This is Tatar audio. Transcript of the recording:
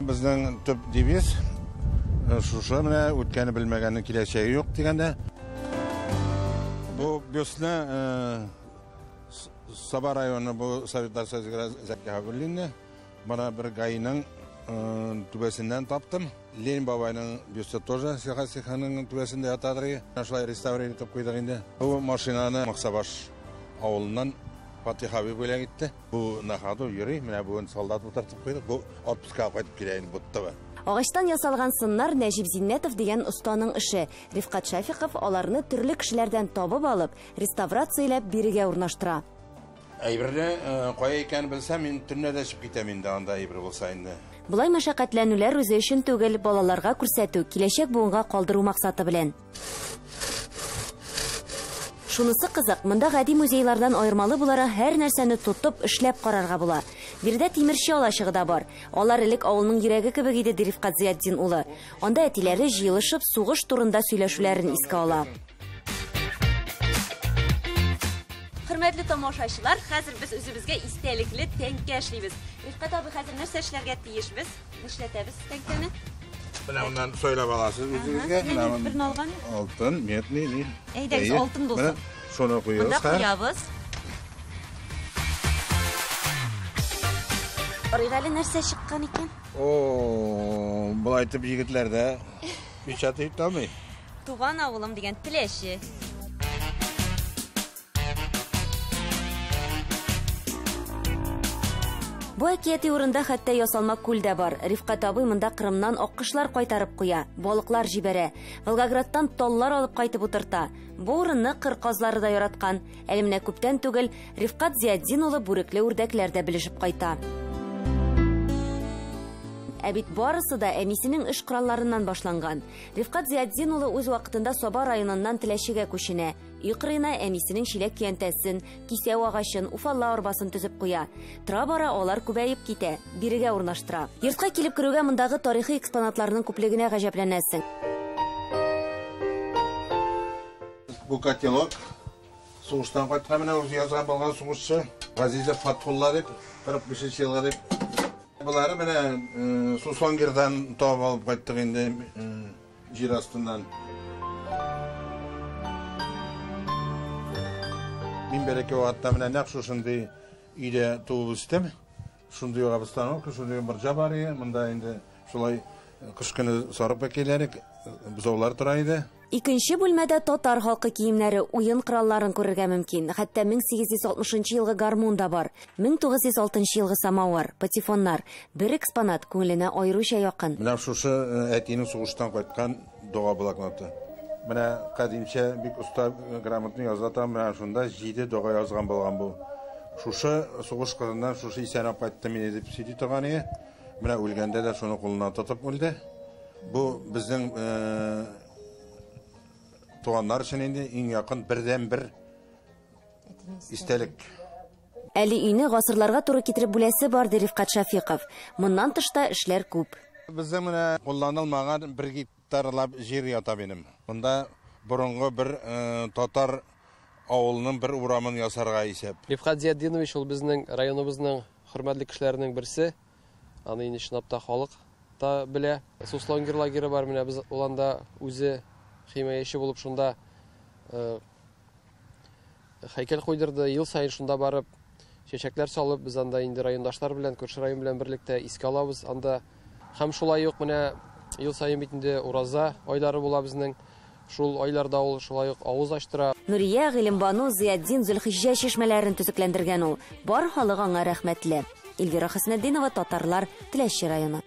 Безнең төп девиз шушы менә үткәне белмәгәннең киләчәге юк дигәндә. Бу бюстны Саба районы бу Советлар Союзы Зәки Хәбуллинны бана бер ГАИның түбәсеннән таптым. Ленин бабайның бюсты тоже Сельхозтеханың түбәсендә ятадыр. Шулай реставрировать итеп куйдык инде. Бу машинаны Максабаш авылыннан Фатих абый бүләк итте. Бу на ходу йөри, менә бүген солдат утыртып куйдык. Бу отпускага кайтып килә инде будто. Агачтан ясалган сыннар Нәҗип Зиннәтов дигән останың эше. Рифкать Шафиков аларны төрле кешеләрдән табып алып, реставрацияләп бирегә урнаштыра. Әйберне кая икәнен белсәм, мин төнлә дә чыгып китәм инде, анда әйбер булса инде. Болай мәшәкатьләнүләр үзе өчен түгел, балаларга күрсәтү, киләчәк буынга калдыру максаты белән. Шунысы кызык, монда гади музейлардан аермалы буларак һәр нәрсәне тотып, эшләп карарга була. Биредә тимерче алачыгы да бар. Алар элек авылның йөрәге кебек иде, ди Рифкать Зиятдин улы. Анда әтиләре җыелышып, сугыш турында сөйләшүләрен искә ала. Хөрмәтле тамашачылар, хәзер без үзебезгә истәлекле тәңкә эшлибез. Рифкать абый, хәзер нәрсә эшләргә тиешбез? Нишләтәбез тәңкәне? Менә моннан сайлап аласыз үзегезгә. Менә берне алган. Алтын, медный, ни. Әйдәгез, алтын булсын. Шуны куябыз. Монда куябыз. Карыйк әле нәрсә чыккан икән? О, болай итеп егетләр дә печать итә алмый. Туган авылым дигән Теләче. Бу әкияти урында хәтта ясалма күл дә бар. Рифкать абый монда Кырымнан аккошлар кайтарып куя, балыклар җибәрә. Волгоградтан таллар алып кайтып утырта. Бу урынны кыр казлары да яраткан. Әле менә күптән түгел Рифкать Зиятдин улы бүрекле үрдәкләр дә белешеп кайта. Ә бит барысы да әнисенең эш коралларыннан башланган. Рифкать Зиятдин улы үз вакытында Саба районыннан Теләчегә күченә. Өй кырыена әнисенең чиләк көянтәсен, кисәү агачын, уфалла арбасын төзеп куя. Тора-бара алар күбәеп китә, бирегә урнаштыра. Йортка килеп керүгә мондагы тарихи экспонатларның күплегенә гаҗәпләнәсең. Бу котелок сугыштан кайткан, менә үзе язган булган сугышчы Газизов Фатхулла дип, 45 елгы дип. Булары менә Суслонгердан табып алып кайттык инде җир астыннан. Мин бәләкәй вакытта менә нәкъ шушындый өйдә туып үстем. Шундый ук обстановка, шундый морҗа бар иде. Монда инде шулай кыш көне сарык бәкәйләре, бозаулар тора иде. Икенче бүлмәдә татар халкы киемнәре, уен коралларын күрергә мөмкин. Хәтта 1860 елгы гармун да бар. 1906 елгы самавыр, патефоннар. Бер экспонат күңеленә аеруча якын. Менә шушы әтинең сугыштан кайткан дога блокноты. Менә кадимчә бик оста грамотно яза там, менә шунда 7 дога язган булган бу. Шушы сугыш кырыннан шушы исән алып кайтты мине дип сөйли торган иде. Менә үлгәндә дә шуны кулына тотып үлде. Бу безнең туганнар өчен инде иң якын бердән-бер истәлек. Әле өйне гасырларга туры китереп бүләсе бар, ди Рифкать Шафиков. Моннан тыш та эшләр күп. Безнең менә кулланылмаган бер гектарлап җир ята минем. Монда борынгы бер татар авылының бер урамын ясарга исәп. Рифкать Зиятдинович ул безнең районыбызның хөрмәтле кешеләренең берсе. Аны инде чынлап та халык та белә. Суслонгер лагеры бар, менә без ул анда үзе химаячы булып шунда һәйкәл куйдырды. Ел саен шунда барып чәчәкләр салып, без анда инде райондашлар белән, күрше район белән берлектә искә алабыз анда. Һәм шулай ук менә ел саен бит инде ураза айлары була безнең. Шул айларда ул шулай ук авыз ачтыра. Нурия, Гыйлембану, Зиятдин, Зөлхиҗҗә чишмәләрен төзекләндергән ул. Бар халык аңа рәхмәтле. Эльвира Хөснетдинова, Татарлар, Теләче районы.